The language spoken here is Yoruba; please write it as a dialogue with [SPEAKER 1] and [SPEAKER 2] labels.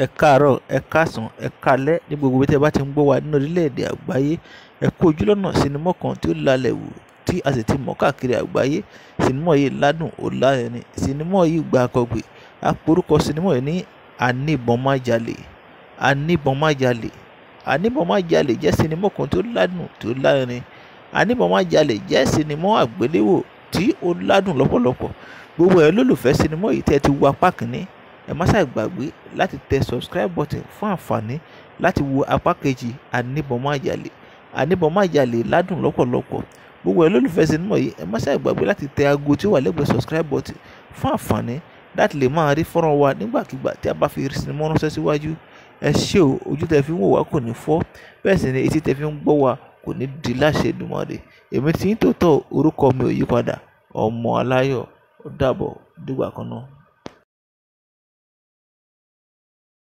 [SPEAKER 1] Ẹ káàárọ̀, ẹ káàsán, ẹ káalẹ́ ní gbogbo ibi tí ẹ bá ti ń gbọ́ wa nínú orílẹ̀-èdè àgbáyé. Ẹ kú ojúlọ́nà sinimá kan tí ó lalẹ̀ wò tí a sì ti mọ̀ káàkiri àgbáyé. Sinimá yìí ládùn, ó lárinrin. Sinimá yìí gba akọgbè. A pe orúkọ sinimá yìí ní Aníbọnmájalè. Aníbọnmájalè. Aníbọnmájalè jẹ́ sinimá kan tí ó ládùn, tí ó lárinrin. Aníbọnmájalè jẹ́ sinimá àgbéléwò tí ó ládùn lọ́pọ̀lọpọ̀. Gbogbo ẹ̀yin olólùfẹ́ sinimá yìí tí ẹ ti wo apá kìíní, ẹ má ṣe gbàgbé láti tẹ subscribe button fún àǹfààní láti wo apá kejì Aníbọnmájalè. Aníbọnmájalè ládùn lọ́pọ̀lọpọ̀. Gbogbo ẹ̀yin olólùfẹ́ sinimá yìí, ẹ má ṣe gbàgbé láti tẹ ago tí ó wà lẹ́gbẹ̀ẹ́ subscribe button fún àǹfààní láti lè máa rí fọ́nrán wa nígbàkigbà tí a bá fi sinimá ránṣẹ́ síwájú. Ẹ ṣé o, ojú tẹ fi ń wò wá kò ní fọ́, bẹ́ẹ̀ sì ni etí tẹ fi ń gbọ́ wa kò ní di láṣẹ Èdùmàrè. Èmi tí ń tòótọ́, orúkọ mi ò yípadà, ọmọ aláyọ̀. Ó dàbọ̀, dìgbà kan náà.